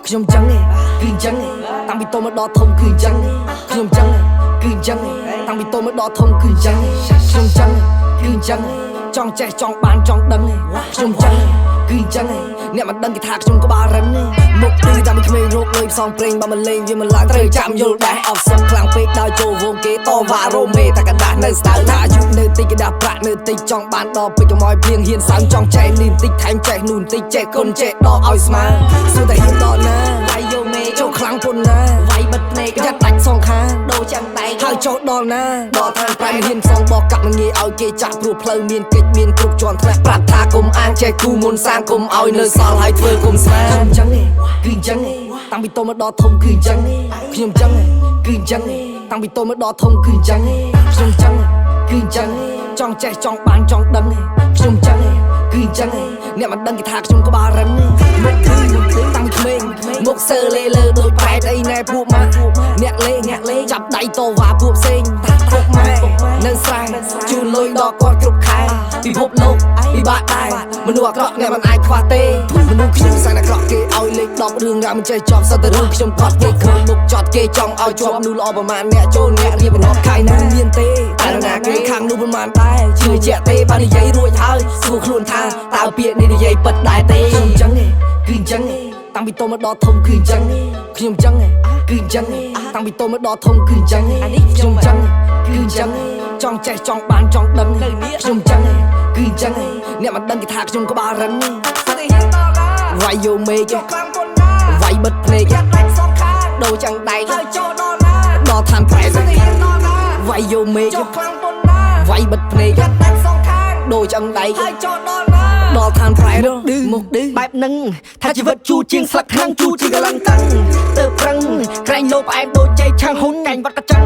ខ្ញុំចឹងឯងគឺអញ្ចឹងឯងតាំងពីតូចមកដល់ធំគឺអញ្ចឹងខ្ញុំចឹងឯងគឺអញ្ចឹងឯងតាំងពីតូចមកដល់ធំគឺអញ្ចឹងខ្ញុំចឹងឯងគឺអញ្ចឹងឯងចង់ចេះចង់បានចង់ដឹងឯងខ្ញុំចឹងឯងគឺអញ្ចឹងឯងអ្នកមិនដឹងគេថាខ្ញុំក្បាលរឹងឯងមុខឌឺតាំងពីក្មេងរកលុយផ្សងព្រេងបើមិនលេងវាមិនឡើងត្រូវចាំយល់ដែរអត់សុខខ្លាំងពេកដល់ចូលវងគេតវ៉ារ៉ូមេតែកដាស់នៅស្ដៅថាអាយុនៅតិចកដាស់ប្រាក់នៅតិចចង់បានដល់ពេចកុំឲ្យព្រៀងហ៊ានសើមចង់ចេះនេះបន្តិចថែមចេះនោះបន្តិចចេះគុណចេះដកឲ្យស្មើសួរតែហ៊ានដល់ណា វាយយកមេ ចូលខ្លាំងប៉ុណ្ណា វាយបិទភ្នែក យ៉ាត់ដាច់សងខាង ដូរចឹងតែ ហើយចូលដល់ណាដល់ឋានប្រែមហ៊ានសងបកកាប់មិនងាយឲ្យគេចាក់ព្រោះផ្លូវមានកិច្ចមានគ្រប់ជាន់ថ្នាក់ប្រាប់ថាគុំអាងចេះគូមុនសាងគុំឲ្យនៅសល់ហើយធ្វើគុំស្មានខ្ញុំចឹងឯងគឺអញ្ចឹងឯងតាំងពីតូចមកដល់ធំគឺអញ្ចឹងខ្ញុំចឹងឯងគឺអញ្ចឹងឯងតាំងពីតូចមកដល់ធំគឺអញ្ចឹងខ្ញុំចឹងឯងគឺអញ្ចឹងឯងចង់ចេះចង់បានចង់ដឹងឯងខ្ញុំចឹងឯងគឺអញ្ចឹងឯងអ្នកមិនដឹងគេថាខ្ញុំក្បាលរឹងឯងមុខគឺតាំងពីក្មេងមុខសើលេលើដូចប្រែតអីណែពួកម៉ាក់អ្នកលេងអ្នកលេងចាប់ដៃតវ៉ាពួកផ្សេងពុកម៉ែនៅស្រែជូនលុយដល់គាត់គ្រប់ខែពិភពលោកពិបាកដែរមនុស្សអាក្រក់អ្នកមិនអាចខ្វះទេមនុស្សខ្ញុំសាំងអាក្រក់គេឲ្យលេខ10រឿងរ៉ាវមិនចេះចប់សត្វតែរឿងខ្ញុំកត់គេឃើញមុខចត់គេចង់ឲ្យជាប់នោះល្អប្រមាណអ្នកចូលអ្នករៀបបន្ទាប់ខៃណាមានទេតែណាគេខាងនោះប្រមាណដែរជឿជាក់ទេបាននិយាយរួចហើយសួរខ្លួនថាតើពាក្យនេះនិយាយពិតដែរទេខ្ញុំចឹងឯងគឺអញ្ចឹងឯងតាំងពីតូចមកដល់ធំគឺអញ្ចឹងខ្ញុំចឹងឯងគឺអញ្ចឹងឯងតាំងពីតូចមកដល់ធំគឺអញ្ចឹងខ្ញុំចឹងឯងគឺអញ្ចឹងឯងចង់ចេះចង់បានចង់ដឹងខ្ញុំចឹងឯងគឺអញ្ចឹងឯងអ្នកមិនដឹងគេថាខ្ញុំក្បាលរឹងឯង សួរតែហ៊ានដល់ណា វាយយកមេឃ ខ្លាំងប៉ុណ្ណា វាយបិទភ្នែក យ៉ាត់ដាច់សងខាង ដូរចឹងដែក ហើយចូលដល់ណា ដល់ឋានប្រែ សួរតែហ៊ានដល់ណា វាយយកមេឃ ចូលខ្លាំងប៉ុណ្ណា វាយបិទភ្នែក យ៉ាត់ដាច់សងខាង ដូរចឹងដែក ហើយចូលដល់ណា ដល់ឋានប្រែឌឺមុខឌឺ បែបហ្នឹងថាជីវិតជូរជាងស្លឹកខាងជូរជាងកលឹងតឹងទៅប្រឹងក្រែងលោផ្អែមដូចចេកឆាំងហ៊ុនកាញ់វត្តកចឹង